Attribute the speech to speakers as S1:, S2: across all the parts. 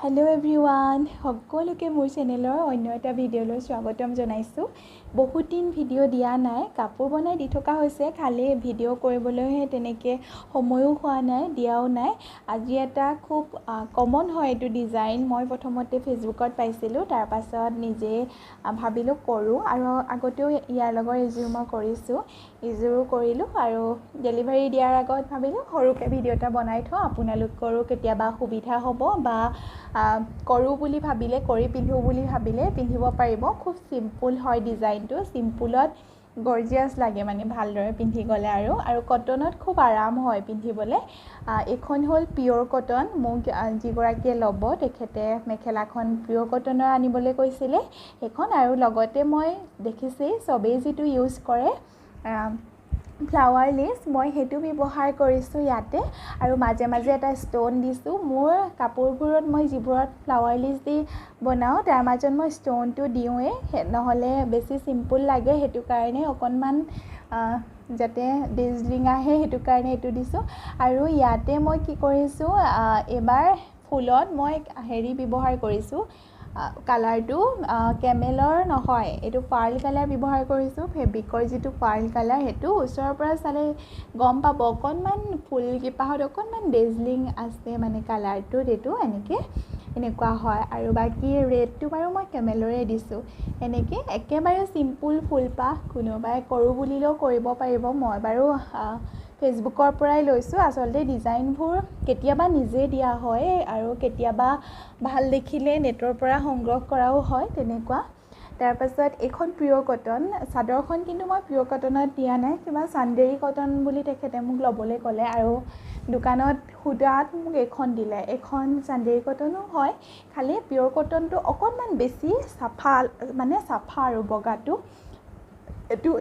S1: Hello' everyone, সকলোকে মোৰ চেনেলৰ অন্য এটা ভিডিঅ'লৈ স্বাগতম জনাইছোঁ। বহুত দিন ভিডিঅ' দিয়া নাই, কাপোৰ বনাই দি থকা হৈছে, খালি ভিডিঅ' কৰিবলৈহে তেনেকৈ সময়ো হোৱা নাই, দিয়াও নাই। আজি এটা খুব কমন হয় এইটো ডিজাইন, মই প্ৰথমতে ফেচবুকত পাইছিলোঁ, তাৰপাছত নিজে ভাবিলোঁ কৰোঁ। আৰু আগতেও ইয়াৰ লগৰ এযোৰ মই কৰিছোঁ, এইযোৰো কৰিলোঁ। আৰু ডেলিভাৰী দিয়াৰ আগত ভাবিলোঁ সৰুকৈ ভিডিঅ' এটা বনাই থওঁ, আপোনালোকৰো কেতিয়াবা সুবিধা হ'ব বা কৰোঁ বুলি ভাবিলে, কৰি পিন্ধো বুলি ভাবিলে পিন্ধিব পাৰিব। খুব চিম্পুল হয় ডিজাইনটো, চিম্পুলত গৰ্জিয়াছ লাগে মানে ভালদৰে পিন্ধি গ'লে। আৰু আৰু কটনত খুব আৰাম হয় পিন্ধিবলৈ। এইখন হ'ল পিয়'ৰ কটন। মোক যিগৰাকীয়ে ল'ব তেখেতে মেখেলাখন পিয়'ৰ কটনৰ আনিবলৈ কৈছিলে সেইখন। আৰু লগতে মই দেখিছেই চবেই যিটো ইউজ কৰে ফ্লাৱাৰ লেচ, মই সেইটো ব্যৱহাৰ কৰিছোঁ ইয়াতে। আৰু মাজে মাজে এটা ষ্ট'ন দিছোঁ। মোৰ কাপোৰবোৰত মই যিবোৰত ফ্লাৱাৰ লেচ দি বনাওঁ তাৰ মাজত মই ষ্ট'নটো দিওঁৱেই, নহ'লে বেছি চিম্পুল লাগে, সেইটো কাৰণে অকণমান যাতে ডেজলিং আহে সেইটো কাৰণে এইটো দিছোঁ। আৰু ইয়াতে মই কি কৰিছোঁ, এইবাৰ ফুলত মই হেৰি ব্যৱহাৰ কৰিছোঁ, কালাৰটো কেমেলৰ নহয়, এইটো পাৰ্ল কালাৰ ব্যৱহাৰ কৰিছোঁ। ফেব্ৰিকৰ যিটো পাৰ্ল কালাৰ সেইটো ওচৰৰ পৰা চালে গম পাব অকণমান ফুলকেইপাহত অকণমান ডেজলিং আছে মানে কালাৰটোত, এইটো এনেকৈ এনেকুৱা হয়। আৰু বাকী ৰেডটো বাৰু মই কেমেলৰে দিছোঁ। এনেকৈ একেবাৰে চিম্পুল ফুলপাহ, কোনোবাই কৰোঁ বুলিলেও কৰিব পাৰিব। মই বাৰু ফেচবুকৰ পৰাই লৈছোঁ। আচলতে ডিজাইনবোৰ কেতিয়াবা নিজে দিয়া হয় আৰু কেতিয়াবা ভাল দেখিলে নেটৰ পৰা সংগ্ৰহ কৰাও হয় তেনেকুৱা। তাৰপাছত এইখন পিয়'ৰ কটন চাদৰখন, কিন্তু মই পিয়'ৰ কটনত দিয়া নাই, কিবা চান্দেৰী কটন বুলি তেখেতে মোক ল'বলৈ ক'লে। আৰু দোকানত সোধাত মোক এইখন দিলে। এইখন চান্দেৰী কটনো হয়, খালি পিয়'ৰ কটনটো অকণমান বেছি চাফা, মানে চাফা আৰু বগাটো। এইটো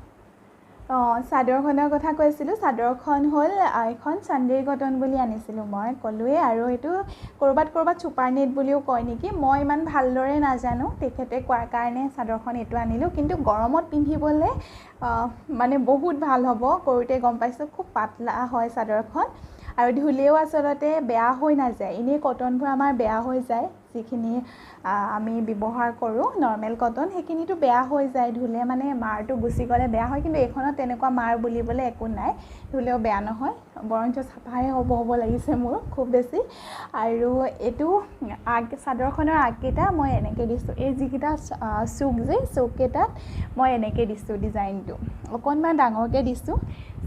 S1: অঁ চাদৰখনৰ কথা কৈছিলোঁ, চাদৰখন হ'ল এইখন চান্দেৰী কটন বুলি আনিছিলোঁ মই ক'লোৱেই। আৰু এইটো ক'ৰবাত ক'ৰবাত ছুপাৰ নেট বুলিও কয় নেকি, মই ইমান ভালদৰে নাজানো, তেখেতে কোৱাৰ কাৰণে চাদৰখন এইটো আনিলোঁ। কিন্তু গৰমত পিন্ধিবলৈ মানে বহুত ভাল হ'ব, কৰোঁতে গম পাইছোঁ খুব পাতলা হয় চাদৰখন। আৰু ধুলেও আচলতে বেয়া হৈ নাযায়। এনেই কটনবোৰ আমাৰ বেয়া হৈ যায়, যিখিনি আমি ব্যৱহাৰ কৰোঁ নৰ্মেল কটন সেইখিনিতো বেয়া হৈ যায় ধুলে, মানে মাৰটো গুচি গ'লে বেয়া হয়। কিন্তু এইখনত তেনেকুৱা মাৰ বুলিবলৈ একো নাই, ধুলেও বেয়া নহয়, বৰঞ্চ চাফাই হ'ব হ'ব লাগিছে মোৰ খুব বেছি। আৰু এইটো আগ চাদৰখনৰ আগকেইটা মই এনেকৈ দিছোঁ, এই যিকেইটা চুক যে চুককেইটাত মই এনেকৈ দিছোঁ, ডিজাইনটো অকণমান ডাঙৰকৈ দিছোঁ,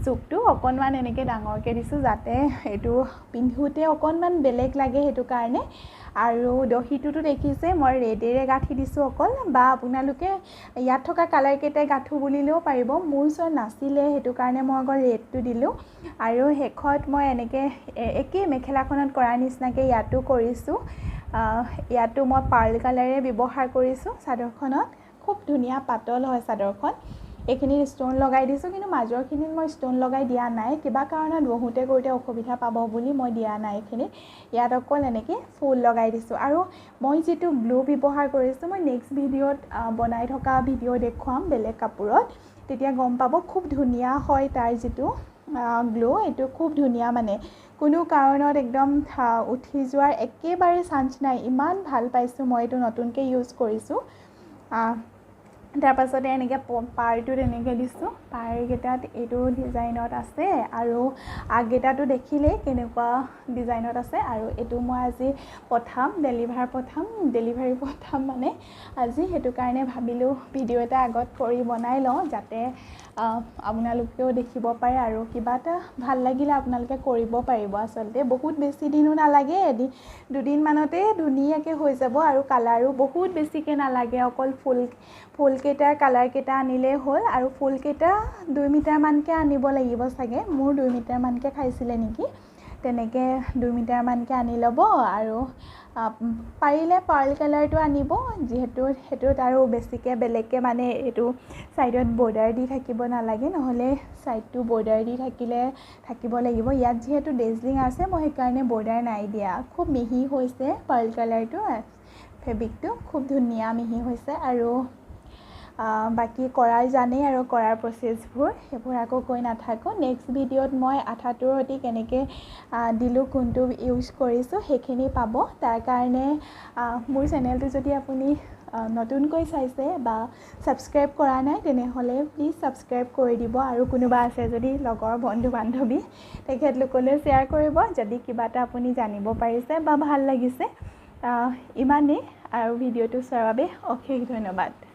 S1: চুকটো অকণমান এনেকৈ ডাঙৰকৈ দিছোঁ যাতে এইটো পিন্ধোঁতে অকণমান বেলেগ লাগে সেইটো কাৰণে। আৰু দহিটোতো দেখিছে মই ৰেডেৰে গাঁঠি দিছোঁ অকল, বা আপোনালোকে ইয়াত থকা কালাৰকেইটাই গাঁঠো বুলিলেও পাৰিব। মোৰ ওচৰত নাছিলে সেইটো কাৰণে মই অকল ৰেডটো দিলোঁ। আৰু শেষত মই এনেকৈ একেই মেখেলাখনত কৰাৰ নিচিনাকৈ ইয়াতো কৰিছোঁ। ইয়াতো মই পাৰ্ল কালাৰে ব্যৱহাৰ কৰিছোঁ চাদৰখনত, খুব ধুনীয়া পাতল হয় চাদৰখন। এইখিনিত ষ্ট'ন লগাই দিছোঁ, কিন্তু মাজৰখিনিত মই ষ্ট'ন লগাই দিয়া নাই, কিবা কাৰণত বহুতে কৰোঁতে অসুবিধা পাব বুলি মই দিয়া নাই এইখিনিত। ইয়াত অকল এনেকৈ ফুল লগাই দিছোঁ। আৰু মই যিটো গ্লু ব্যৱহাৰ কৰিছোঁ, মই নেক্সট ভিডিঅ'ত বনাই থকা ভিডিঅ' দেখুৱাম বেলেগ কাপোৰত, তেতিয়া গম পাব খুব ধুনীয়া হয় তাৰ যিটো গ্ল', এইটো খুব ধুনীয়া, মানে কোনো কাৰণত একদম উঠি যোৱাৰ একেবাৰে চান্স নাই। ইমান ভাল পাইছোঁ মই, এইটো নতুনকৈ ইউজ কৰিছোঁ। তাৰপাছতে এনেকৈ পাৰটোত এনেকৈ দিছোঁ, পাৰকেইটাত এইটো ডিজাইনত আছে। আৰু আগকেইটাতো দেখিলেই কেনেকুৱা ডিজাইনত আছে। আৰু এইটো মই আজি পঠাম, ডেলিভাৰ পঠাম, ডেলিভাৰী পঠাম মানে আজি, সেইটো কাৰণে ভাবিলোঁ ভিডিঅ' এটা আগত কৰি বনাই লওঁ যাতে আপোনালোকেও দেখিব পাৰে আৰু কিবা এটা ভাল লাগিলে আপোনালোকে কৰিব পাৰিব। আচলতে বহুত বেছি দিনো নালাগে, এদিন দুদিনমানতে ধুনীয়াকৈ হৈ যাব। আৰু কালাৰো বহুত বেছিকৈ নালাগে, অকল ফুলকেইটাৰ কালাৰকেইটা আনিলেই হ'ল। আৰু ফুলকেইটা 2 মিটাৰমানকৈ আনিব লাগিব চাগে, মোৰ 2 মিটাৰমানকৈ খাইছিলে নেকি, তেনেকৈ 2 মিটাৰমানকৈ আনি ল'ব। আৰু পাৰিলে পাৰ্ল কালাৰটো আনিব, যিহেতু সেইটোত আৰু বেছিকৈ বেলেগকৈ মানে এইটো ছাইডত বৰ্ডাৰ দি থাকিব নালাগে, নহ'লে ছাইডটো বৰ্ডাৰ দি থাকিলে থাকিব লাগিব। ইয়াত যিহেতু ডেজলিং আছে, মই সেইকাৰণে বৰ্ডাৰ নাই দিয়া। খুব মিহি হৈছে পাৰ্ল কালাৰটো, ফেব্ৰিকটো খুব ধুনীয়া মিহি হৈছে। আৰু বাকী কৰাৰ জানেই আৰু কৰাৰ প্ৰচেছবোৰ, সেইবোৰ আকৌ কৈ নাথাকোঁ। নেক্সট ভিডিঅ'ত মই আঠাটোৰ সৈতে কেনেকৈ দিলোঁ, কোনটো ইউজ কৰিছোঁ সেইখিনি পাব। তাৰ কাৰণে মোৰ চেনেলটো যদি আপুনি নতুনকৈ চাইছে বা ছাবস্ক্ৰাইব কৰা নাই, তেনেহ'লে প্লিজ ছাবস্ক্ৰাইব কৰি দিব। আৰু কোনোবা আছে যদি লগৰ বন্ধু বান্ধৱী, তেখেতলোকলৈ শ্বেয়াৰ কৰিব যদি কিবা এটা আপুনি জানিব পাৰিছে বা ভাল লাগিছে। ইমানেই আৰু ভিডিঅ'টো চোৱাৰ বাবে অশেষ ধন্যবাদ।